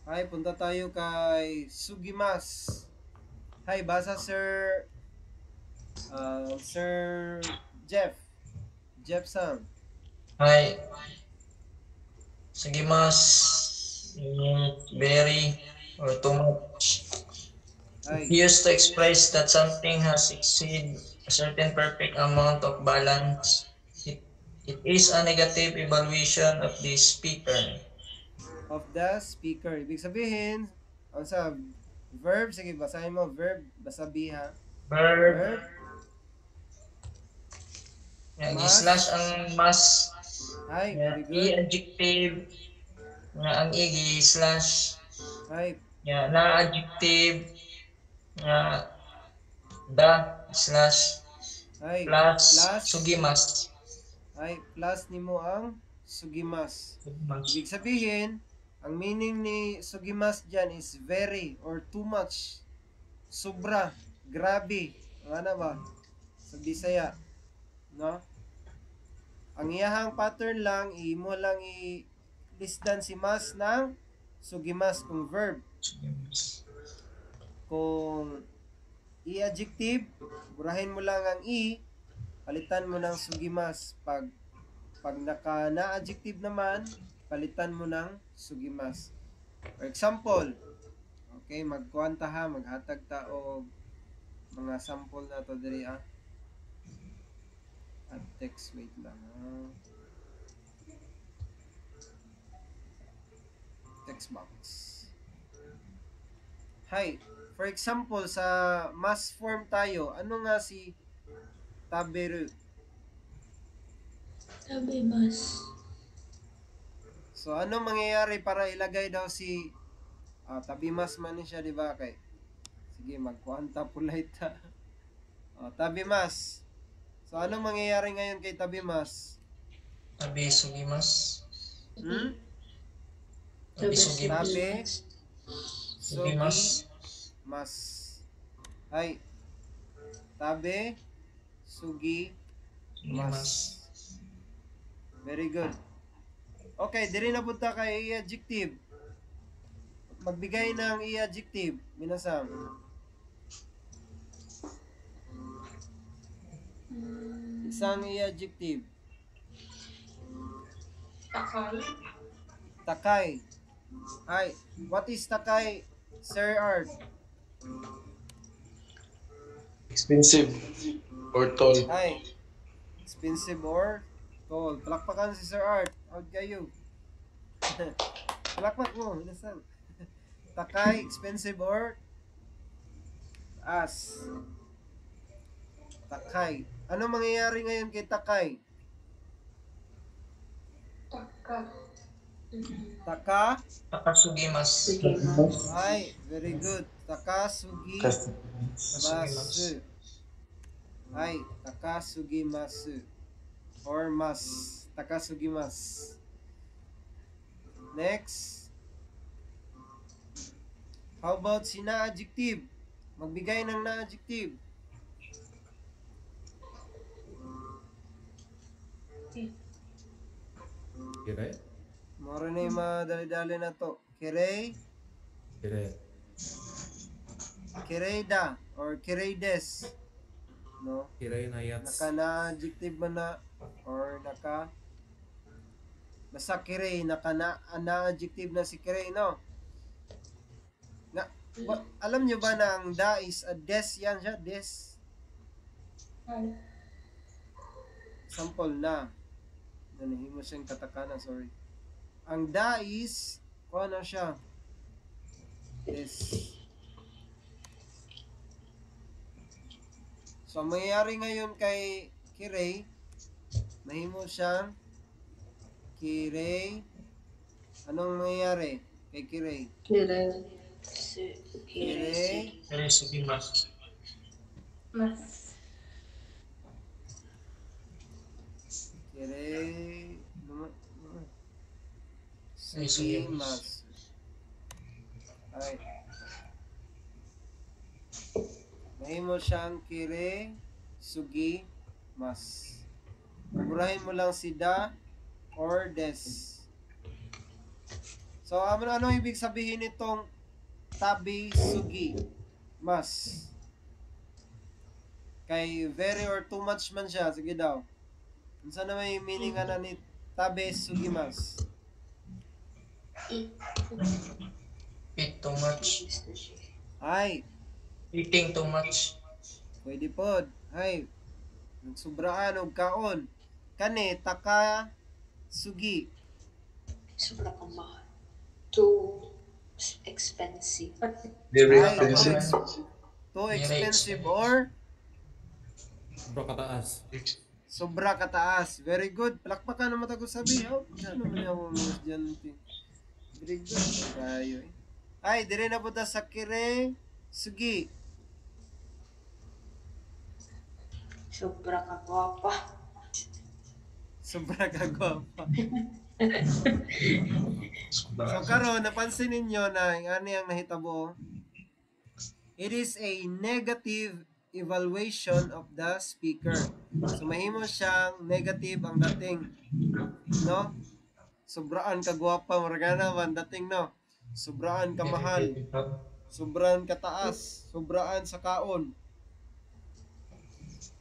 Hi, punta tayo kay Sugimas. Hi, basa Sir Sir Jeff. Jeff Sam. Hi. Sugimas very or too much. Hi. Used to express that something has exceeded a certain perfect amount of balance. It is a negative evaluation of the speaker. Of the speaker. Ibig sabihin, ang sa verb, sige, basahin mo, verb, basa B ha. Verb. Verb. Nga, Mas. gi-slash ang mas. Hi, Nga, very good. I-adjective. Nga, ang i gi-slash. Hi. Nga, na-adjective. Nga, da, slash. Hi. Plus, Plus. Sugimas. Hi, plus nimo ang sugimas. Sugimas. Ibig sabihin, ang meaning ni sugimas dyan is very or too much. Sobra. Grabe. Ano ba? Sa Bisaya. No? Ang iyahang pattern lang, imo lang i-listan si mas ng sugimas kung verb. Sugimas. Kung i-adjective, burahin mo lang ang i, palitan mo ng sugimas. Pag naka na-adjective naman, palitan mo ng sugimas. For example, okay, magkuwanta ha, maghatag ta og mga sample na to diri ah. At text, wait lang ha. Text box. Hi, for example, sa mass form tayo, ano nga si taberu? Tabimas. So, ano mangyayari para ilagay daw si tabimas man ni siya, di ba? Kay, sige, magkuanta pulay ta. Oh, tabimas. So, ano mangyayari ngayon kay tabimas? Tabi sugimas. Hmm? Tabi sugimas. Tabi Sugimas. Sugimas. Ay, tabi sugi Sugimas. mas. Very good. Okay, diri na punta kay i-adjective. Magbigay ng i-adjective. Minasang. Isang i-adjective. Takay. Takay. Ay, what is takay, Sir Art? Expensive or tall. Ay, expensive or tall. Palakpakan si Sir Art. Out kayo. Palakpak mo, minasang. Takay, expensive or as. Takay. Ano mangyayari ngayon kay Takay? Taka. Taka? Takasugimas. Sugimas. Ay, very good. Takasugi masu. Ay, takasugimasu. Or mas. Takasugimasu. Next. How about si na-adjective? Magbigay ng na-adjective. Kirei. Moro na yung madali-dali na to. Kirei. Kirei. Kireida or kireides. No? Kirei na yats. Naka na-adjective man na or naka basta kirei, naka na, na-adjective na si kirei, no? Na, wa, alam nyo ba na ang da is a des yan siya? Des. Ay. Sample na. Nanahimo siyang katakana, sorry. Ang da is, kuha na siya. Des. So, ang mangyayari ngayon kay Kirei, mahimo siyang Kirei. Anong mangyayari kay Kirei? Kirei. Kirei. Kirei sugimas. Mas. Kirei. Sugimas. Ay. Mahimo siyang Kirei Sugi Mas. Burahin mo lang si da or des. So, ano ibig sabihin nitong tabi sugi mas? Kay very or too much man siya. Sige daw. Unsa na may meaning ana ni tabe sugi mas? Eat. Eat too much. Ay, Eating too much. pwede pod. Ay, nagsobraan og kaon. Kani taka sugi. Sobra ka mahal. Too expensive. Very Ay, expensive. Too Very expensive expensive. or Sobra kataas. sobra kataas. Very good. Palakpakan naman tago sabi. Oh, ano man ako mga estudyante. Very good. Tayo eh. Ay, dire na po ta sa kire sugi. Sobra ka gwapa. Sobra ka gwapa. So karon napansin ninyo na ang ani ang nahitabo. It is a negative evaluation of the speaker. So mahimo siyang negative ang dating. No? Sobraan ka gwapa, murag na man dating, no. Sobraan ka mahal, sobraan ka taas, sobraan sa kaon.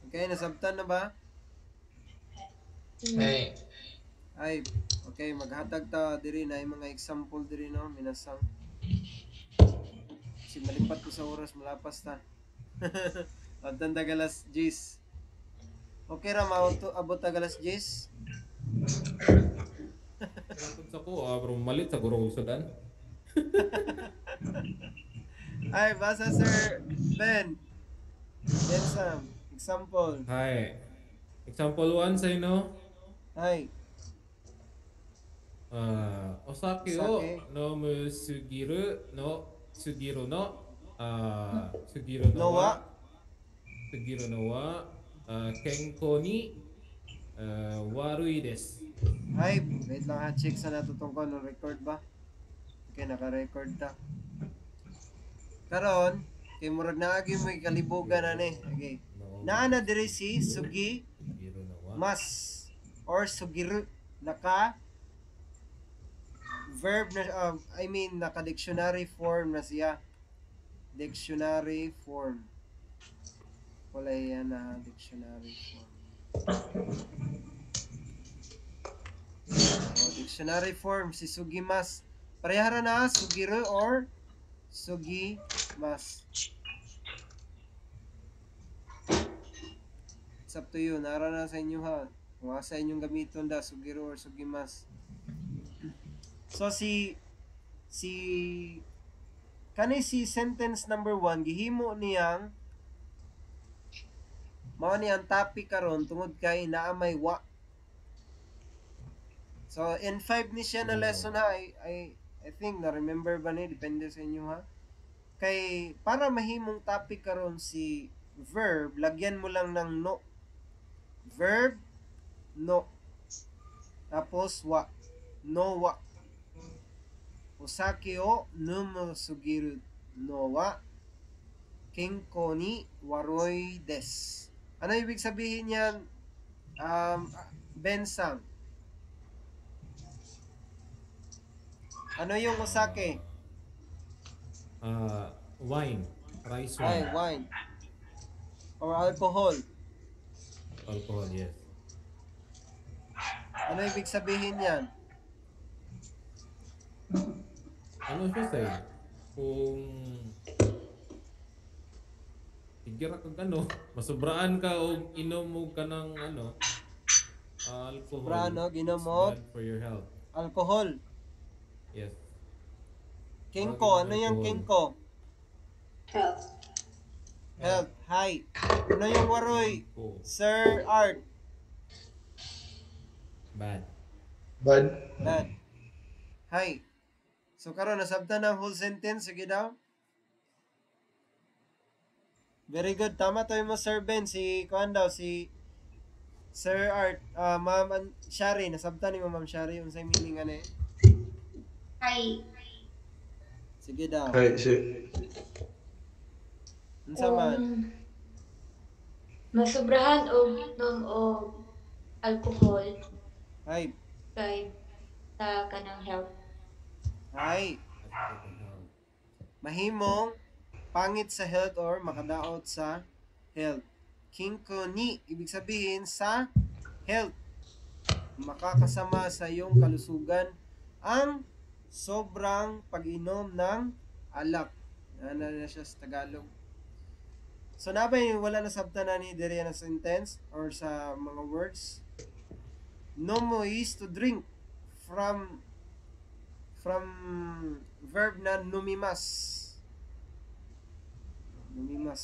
Okay, nasabtan na ba? Hey. Ay, okay, maghatag ta diri na yung mga example diri, no, minasang. Kasi malipat ko sa oras, malapas ta. Abtan ta galas 10. Okay ra mauto abot ta galas 10. Tungkol sa ko, pero malit sa guro sudan. Ay, basa Sir Ben. Ben Sam, example. Hi. Example 1 sa inyo. Ay, お酒を Osake. 飲むすぎるのすぎるのあーすぎるののははすぎるのは健康に悪いです。 Ay, wait lang ha, check sa nato tong kon, record ba? Okay, naka-record ta. Karon, kay murag naagi mo kalibugan na ni. Okay. No, Naa na diri si sugi すぎるのは mas or sugiru, naka verb na, I mean, naka dictionary form na siya. Dictionary form. Wala yan na dictionary form. Oh, dictionary form si sugimas. Parehara na sugiru or sugimas. It's up to you. Nara na sa inyo ha. Kung asa inyong gamiton da, sugiru or sugimas. So si kani si sentence number 1 gihimo niyang mao ni ang topic karon tungod kay naa may wa. So N5 ni siya na lesson ha. I think na remember ba ni, depende sa inyo ha. Kay para mahimong topic karon si verb, lagyan mo lang ng no. Verb no. Tapos wa. No wa. Osake o numu sugiru no wa kenko ni waroi desu. Ano ibig sabihin niyan, Ben-san? Ano yung osake? Wine. Rice Ay, wine. Wine. Or alcohol. Alcohol, yes. Ano ibig sabihin niyan? Ano siya sa'yo? Kung tigira kag ano, masobraan ka og inom mo ka ng ano, alcohol. Sobraan, no? Ginom It's mo? bad for your health. Alcohol. Yes. Kenko. Ano yung Alcohol. kenko? Health. Health. Hi. Ano yung waroy? Oh, Sir Art. bad. Bad. Bad. Hi. So karon nasabtan ang whole sentence, sige daw. Very good. Tama to mo, Sir Ben, si kuan daw si Sir Art, Ma'am Shari, nasabtan ni mo, Ma'am Shari, unsay meaning ani? Ay, Sige daw. Ay, si Unsa man? Kung masubrahan og inom og alcohol Ay, kay sa kanang health. Ay, Affect the health. Mahimong pangit sa health or makadaot sa health. Kinko ni, ibig sabihin sa health. Makakasama sa iyong kalusugan ang sobrang pag-inom ng alak. Ano na siya sa Tagalog. So nabay wala na sabta na ni diri na sentence or sa mga words. Nomo is to drink from verb na numimas. Numimas.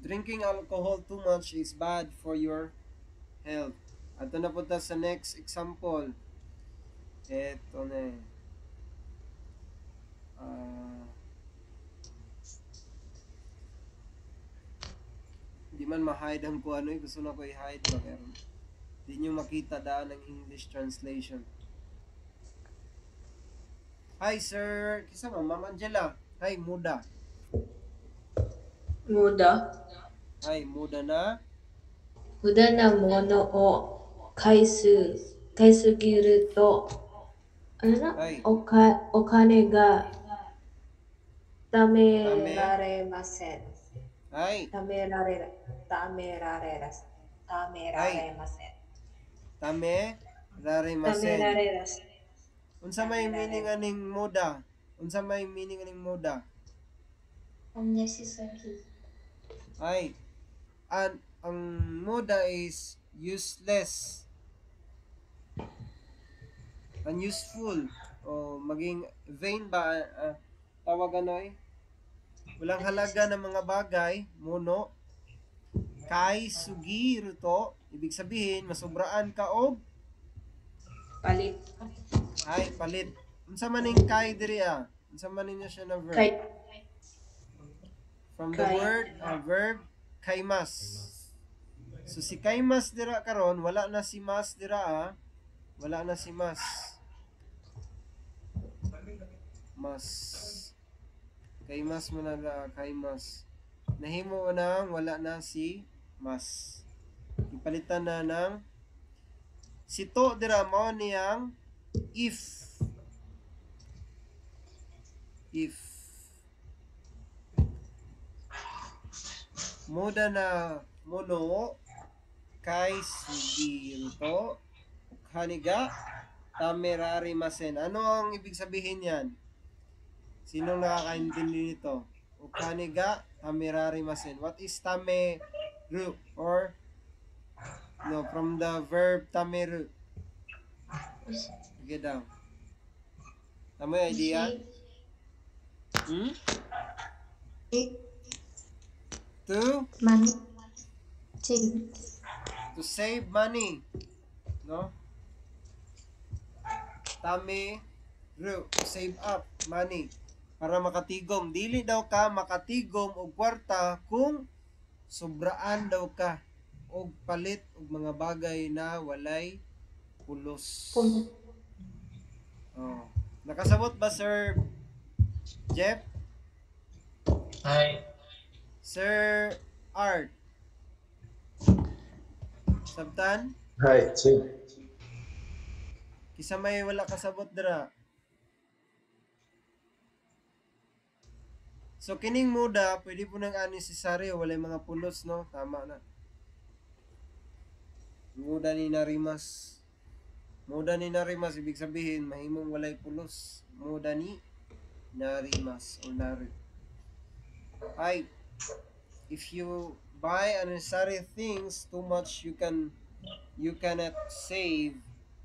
Drinking alcohol too much is bad for your health. Ato na punta sa next example. Ito na eh. Di man ma-hide ang kuano eh. Gusto na ko i-hide ba pero di nyo makita daan ang English translation. Hi sir, kisa mo Ma'am Angela. Hi Muda. 無駄。 Hi Muda na. 無駄なものを買いすぎると、ano na? はい。お金が貯められません。 Hi. 貯められません。 Tame 貯めら raremasen. れません。 Unsa may meaning aning muda? Unsa may meaning aning muda? Unnecessary. Ay, ang muda is useless. Unuseful. O maging vain ba? Tawag ano eh? Walang halaga ng mga bagay, mono. Kai sugiru to, ibig sabihin, masobraan ka og palit. Ay, palit. Unsa man ning kai diri ah? Unsa man ninyo siya na verb? Kay. From the Kay. Word, verb, kaimas. So si kaimas dira karon, wala na si mas dira ah. Wala na si mas. Mas. Kaimas mo na dira, kaimas. Nahimo nang wala na si mas. Ipalitan na ng si to dira mao niyang if. If. Muda na mono kai sugiru to okane ga tamerarimasen. Ano ang ibig sabihin yan? Sinong nakakaintindi nito? Okane ga tamerarimasen. What is tameru? Or no, from the verb tameru. Sige daw. Tama yung idea? Hmm? To? Money. Save. To save money. No? Tameru. Save up money. Para makatigom. Dili daw ka makatigom og kwarta kung sobraan daw ka og palit og mga bagay na walay pulos. Pulos. Oh. Nakasabot ba Sir Jeff? Hi. Sir Art? Sabtan? Hi, sir. Kisa may wala kasabot dira. So kining muda, pwede po nang unnecessary, walay mga pulos, no? Tama na. Muda ni narimas. Muda ni narimas, ibig sabihin, mahimong walay pulos. Muda ni narimas or nari. Ay, if you buy unnecessary things too much, you cannot save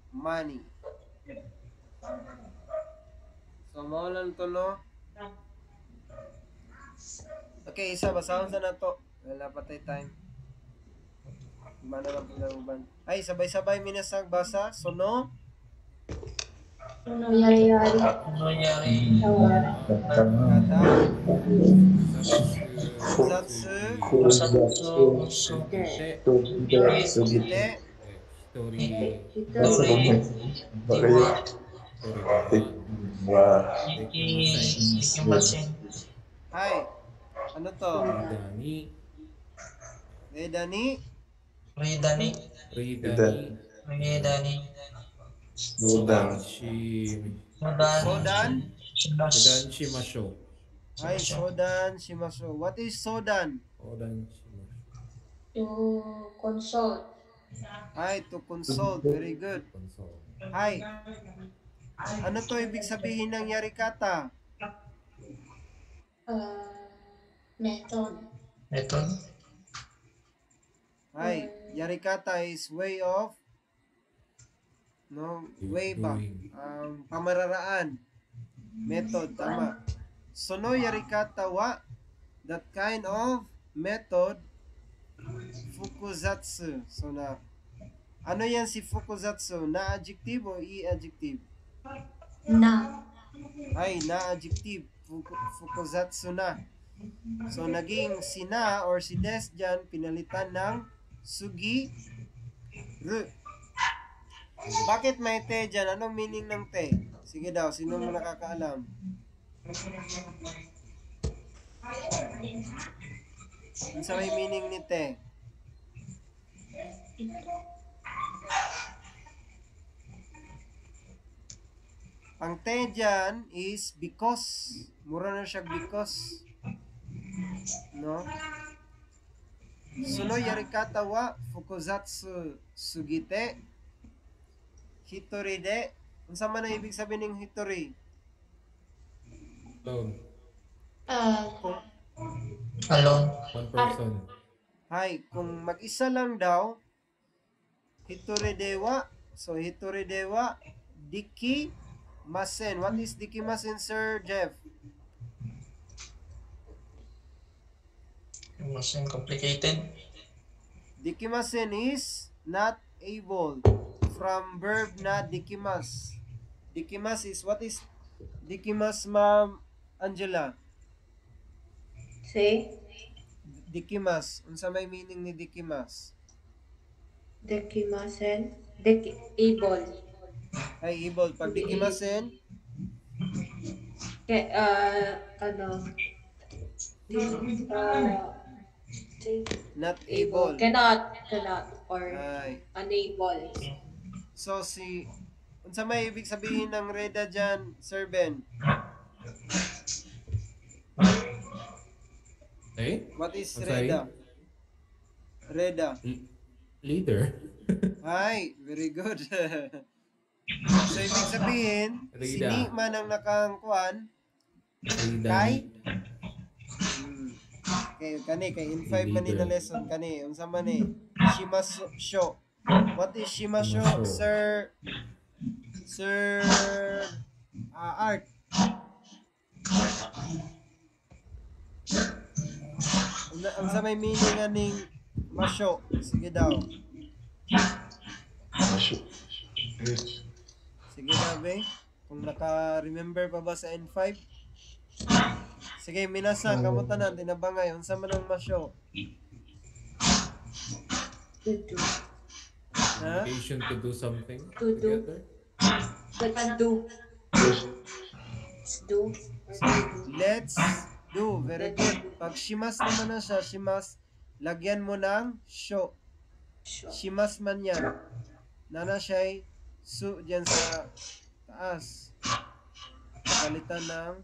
money. So, mao lang to, no? Okay, isa, basahon sa na to. Wala pa tayo time. Mana lang po ng uban. Ay, sabay-sabay minasag basa. Sono. Ano nangyayari? Ano nangyari? Kata. Satsu. Satsu. Te. Te. Hitori. Hitori. Hitori. Wa. Ikimasen. Hi. Ano to? Ridani. Redani. Ridani. Ridani. Ridani. Sodan. Shi Sodan. Sodan? Shimasu. Sodan shimasho. Ay, sodan shimasho. What is sodan? Sodan shimasho. To consult. Ay, to consult. Very good. Consult. Hi. Ano to ibig sabihin ng yarikata? Method. Method. Ay, yarikata is way of, no, way ba? Doing. Pamararaan. Method, tama. Sono yarikata wa, that kind of method, fukuzatsu. So na, ano yan si fukuzatsu? Na adjective o i-adjective? Na. Ay, na adjective. Fukuzatsu na. So, naging si na or si des dyan, pinalitan ng sugi ru. Bakit may te dyan? Anong meaning ng te? Sige daw, sino mo nakakaalam? Ano sa may meaning ni te? Ang te dyan is because. Mura na siya because. No? Sono yarikata wa fukuzatsu sugite hitori de. Unsa man ang ibig sabihin ng hitori? Alone. Kung, Alone. One person. hay, kung mag-isa lang daw, hitori de wa. So hitori de wa diki masen. What is diki masen, Sir Jeff? Mas complicated. Dikimasen is not able. From verb na dikimas. Dikimas is, what is dikimas, Ma'am Angela? Say, Dikimas. Unsa may meaning ni dikimas? dekimasen, deki, able. Ay, able. Pag dikimasen, Ke, ano, di, not able. able. Cannot, or Ay. unable. So, si, unsa may ibig sabihin ng reda dyan, Sir Ben? Eh? What is I'm sorry? reda? Reda. Leader. Ay, very good. So, ibig sabihin, si Reda. ni man ang nakangkuan, Reda. kay? Okay, kani, kay in 5 man ni na Leader. lesson, kani, unsa man ni? Shimasho. What is shimasho, Shimasho. Sir? Sir Art? Unsa may meaning aning masyo? Sige daw. Masyo. Sige daw, be. Kung naka-remember pa ba sa N5? Sige, minasa, kamuta na, tinabangay. Unsa man ang masyo? To do. Ha? Obligation to do something To do. together. Let's do. Let's do. Or to do. Let's do. Very good. Pag shimas naman na siya, shimas, lagyan mo ng sho. Sure. Shimas man yan. Nana siya'y su dyan sa taas. Palitan ng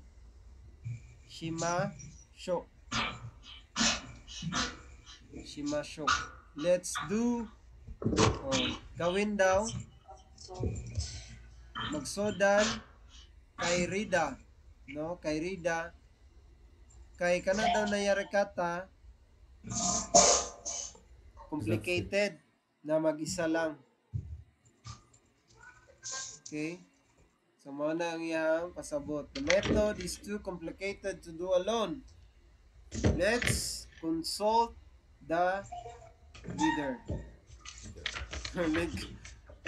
shima sho. Shima sho. Let's do. Oh, gawin daw. So, Magsodan kay Rida. No? Kay Rida. Kay kana daw na yarikata, complicated na mag-isa lang. Okay? So, mao na ang iyang pasabot. The method is too complicated to do alone. Let's consult the leader.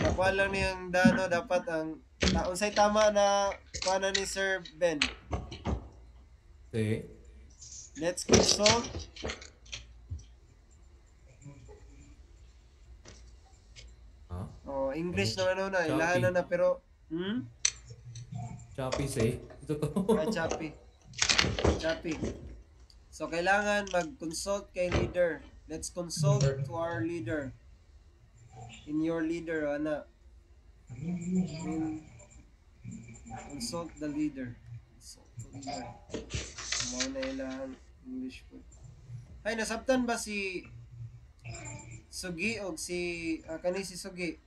Nakuha lang niyang dano, dapat ang unsay tama na kuha na ni Sir Ben. Say. Let's consult. Huh? Oh, English naman na, ilahan na na pero Choppy say. Totoo. Ah, choppy. Choppy. So kailangan mag-consult kay leader. Let's consult to our leader. In your leader, ana. Mean, consult the leader. Consult the leader. Mao na ilang English po. Ay, nasabtan ba si Sugi og si kani si Sugi?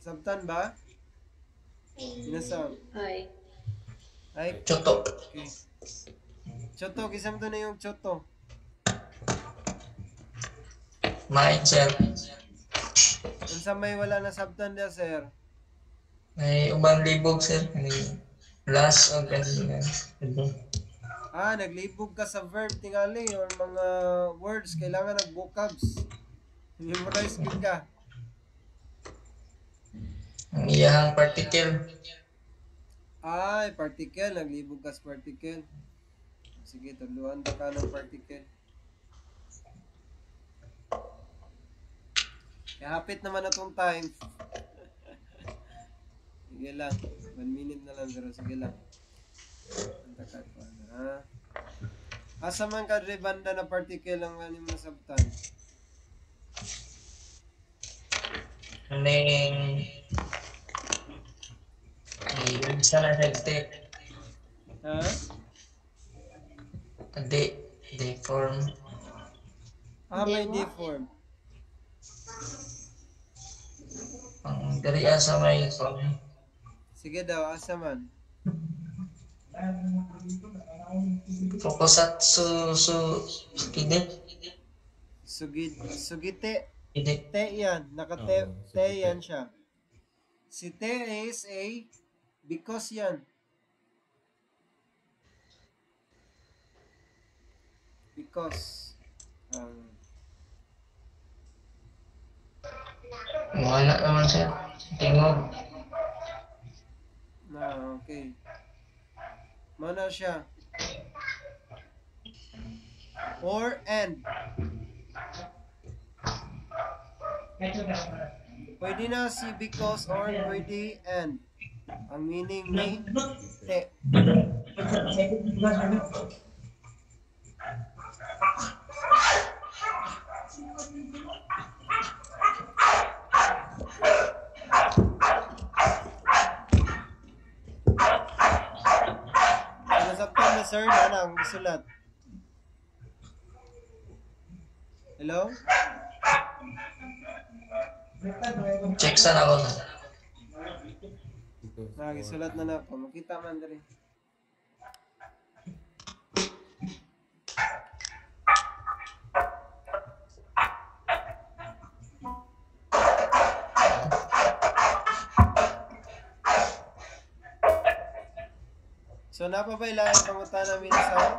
Sabtan ba? Minasang. Ay. Ay, Choto. okay. Choto, kisam to na yung choto. Main, sir. Unsa may wala nasabtan dia, sir? May ubang libog, sir. Kani last og kani. Ah, naglibog ka sa verb tingali or mga words, kailangan nag vocabs. Memorize gud ka. Ang iyahang particle. Ay, particle, naglibog ka sa particle. Sige, tudluan ta ka ng particle. Kaya hapit naman na tong time. Sige lang. 1 minute na lang pero sige lang. Anta ka ko ha. Asa man ka diri banda na particle ang ano mo nasabtan? Kaning ay unsa na siya de Ha? de de form. Ah, may D form. Ang diri sa may form. Sige daw, asa man? Fokusatsu su kide Sugid, sugite. kide. Te yan. Naka-te, Oo, te sugite. yan siya. Si te is a because yan. Because. Wala naman sir. Tingog. Na, okay. Mana siya. Or and. Pwede na si because or pwede and. Ang meaning ni te. So, nasabtan na sir, na ang isulat. Hello? Check sa na ako sir. Because Na, or gisulat na and. na ako. Makita man diri. So, napapailangan pangutana minasang?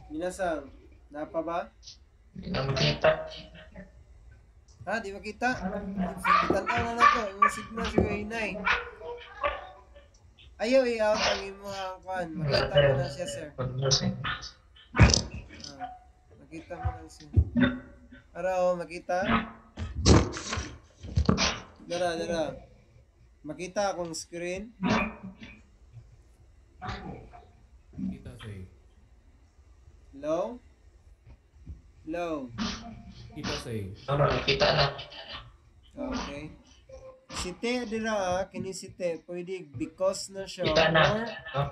Minasang, napa ba? Hindi na makita. Ha, di makita? Tanaw na na to. Yung signal siguro hinay. Ayaw i-out ang imuhang kwan. Wala Makita sir. mo na siya, sir. Ah, makita mo na siya. Ara, oh, makita? Dara, dara. Makita akong screen. Kita say. Hello? Hello? Kita say. Ano, nakita na. Okay. Si Te dira, ah, kini si Te, pwede because na siya Kita na. or Oh.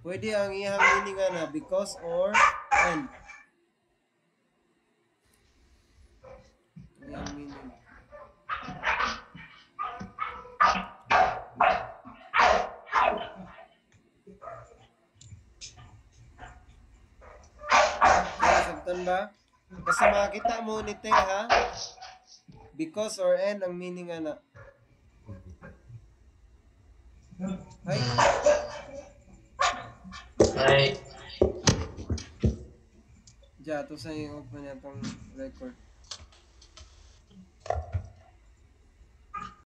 Pwede ang iyang meaning nga na because or and. Ang iyang meaning. Kaya sabtan ba? Basta makita mo ni Te ha? Because or and ang meaning nga na. Ay, Ay, Diya, to sa yung open niya tong record.